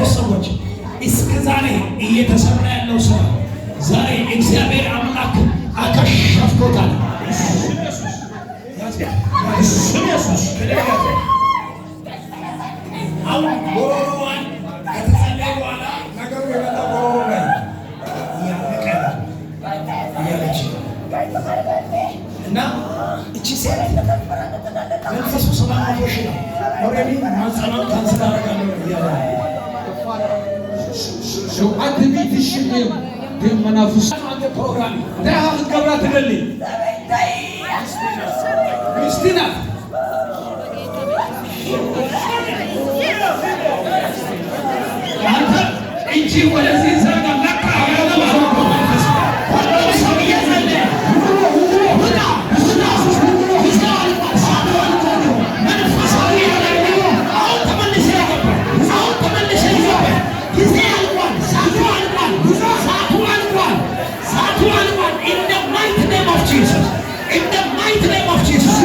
ሶስት ሰዎች እስከ ዛሬ እየተሰራ ያለው ስራ ዛሬ እግዚአብሔር አምላክ አከሸፍቶታል። ኢየሱስ። አሁን ጎሮሮዋን ከተጸለየ በኋላ ነገሩ የመጣ ጎሮሮ ላይ እያነቀ ነው እያለች ነው። እና እቺ ሴት መንፈሱ 700,000 ነው። Already ማህፀኗን ካንሰር አደርጋለሁ እያለ ነው። 700,000 እዮም እቶም መናፍስቲ። አንተ ፕሮግራም እንታይ ኢኻ ክትገብራ ትደሊ? ሚስት ናት። አንተ እጅ ወደዚህ ዘርጋ። ለካ መንፈስ ሁሉም ሰው እየጸለየ ውጣ፣ ውጣ፣ ጊዜው አልቋል፣ ሰዓቱ አልቋል። መንፈሳዊ የሆነ አሁን ተመልሰህ ገባ፣ አሁን ተመልሰህ ገባ። ጊዜ አልቋል፣ ሰዓቱ አልቋል፣ ሰዓቱ አልቋል፣ ሰዓቱ አልቋል። In the mighty name of Jesus, in the mighty name of Jesus።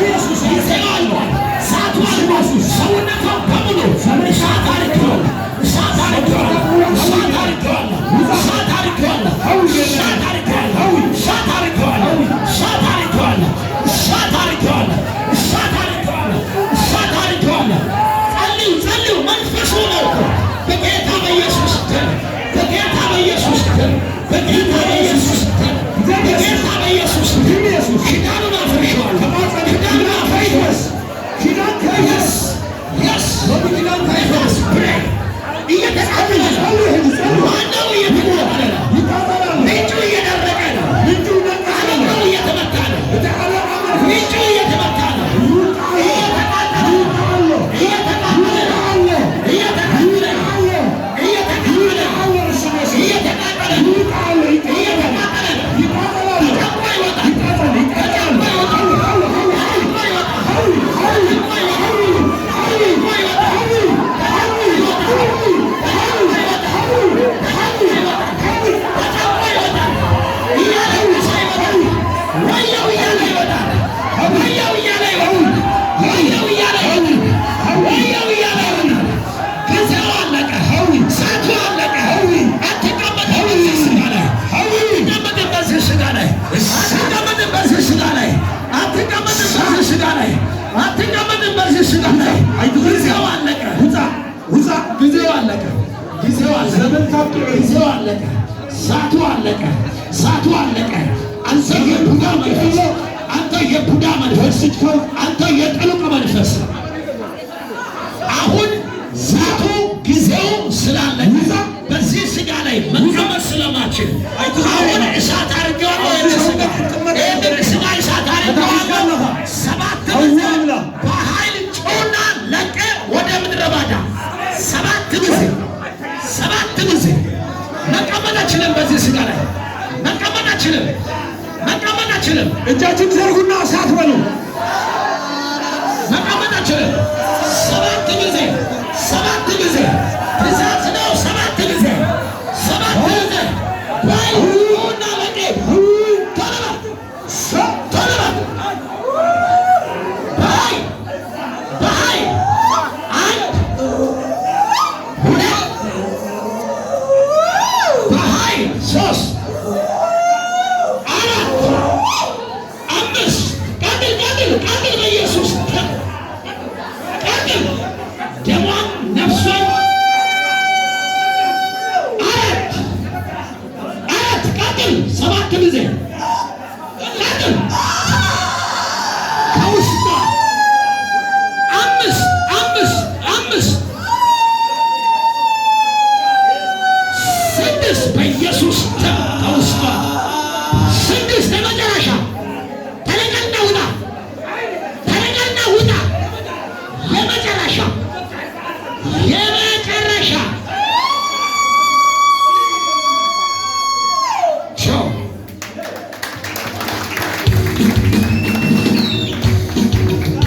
ጊዜው አልቋል፣ ሰዓቱ አልቋል። ሰውነቷ በሙሉ እሳት አድርጌዋለሁ፣ እሳት አድርጌዋለሁ፣ እሳት አድርጌዋለሁ፣ እሳት አድርጌዋለሁ፣ እሳት አድርጌዋለሁ፣ እሳት አድርጌዋለሁ፣ እሳት አድርጌዋለሁ፣ እሳት አድርጌዋለሁ፣ እሳት አድርጌዋለሁ፣ እሳት አድርጌዋለሁ። ጸልዩ፣ ጸልዩ። መንፈሱ ነው እኮ። በጌታ በኢየሱስ ደም፣ በጌታ በኢየሱስ ደም፣ በጌታ በኢየሱስ ደም፣ በጌታ በኢየሱስ ደም ኪዳኑን አፍርሼዋለሁ። ኪዳኑን አፍርሼዋለሁ። ኪዳን ከይፈርስ። Yes. ኪዳን ከይፈርስ። እየተቃጠለ ነው። ዋናው እየተቃጠለ ነው። ይቃጠላል። ምንጩ እየደረቀ ነው። ምንጩ ይደርቃል። አለቃው እየተመታ ነው። እቲ ዓለቃ መንፈስ ምንጩ እየተመታ ነው። እየተቃጠለ ነው። እየተቃጠለ ነው። እየተቃጠለ ነው። እየተቃጠለ ነው። እየተቃጠለ ነው። እየተቃጠለ ነው። ተጨምቆ ይወጣል። ተጨምቆ ይወጣል። ተጨምቆ ይወጣል። ተጨምቆ ይወጣል። ተጨምቆ ይወጣል። ተጨምቆ ይወጣል። ተጨምቆ ይወጣል። ተጨምቆ ይወጣል። ተጨምቆ ይወጣል። እያለቀሰ ይወጣል። ወየው እያለ ይወጣል። ወየው እያለ ይወጣል። ወየው እያለ ይወጣል። ወየው እያለ ይወጣል። ጊዜው አለቀ። ሰዓቱ አለቀ። አትቀመጥም በዚህ ስጋ ላይ። አትቀመጥም በዚህ ስጋ ላይ። አትቀመጥም በዚህ ስጋ ላይ። አትቀመጥም በዚህ ስጋ ላይ። አትቀመጥም በዚህ ስጋ ላይ። ጊዜው አለቀ። ውፃ። ጊዜው አለቀ። ጊዜው አለቀ። ዘመን ካብቂዑ። ጊዜው አለቀ። ሰዓቱ አለቀ። ሰዓቱ አለቀ። አንተ የቡዳ መንፈስ፣ አንተ የቡዳ መንፈስ፣ አንተ የጥልቁ መንፈስ፣ አሁን ሰዓቱ ጊዜው ስላለቀ በዚህ ስጋ ላይ መቀመጥ ስለማችል አሁን እሳት አድርጌዋለሁ። ይህንን ስጋ፣ ይህንን ስጋ እሳት አድርጌዋለሁ። ሰባት ጊዜ በኃይል ጩና ለቀ ወደ ምድረ በዳ። ሰባት ጊዜ፣ ሰባት ጊዜ መቀመጥ አችልም። በዚህ ስጋ ላይ መቀመጥ አችልም። መቀመጥ አችልም። እጃችን ዘርጉና እሳት በሉ።